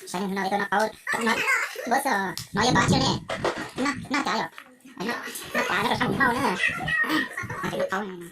Saib no, ib tug noj qaub, noj, npawb xwb, no yog tau dab tsi ne? Noj, noj cas yom? Noj, noj cas noj rau sab mus hauj na. Noj ces noj qaub no.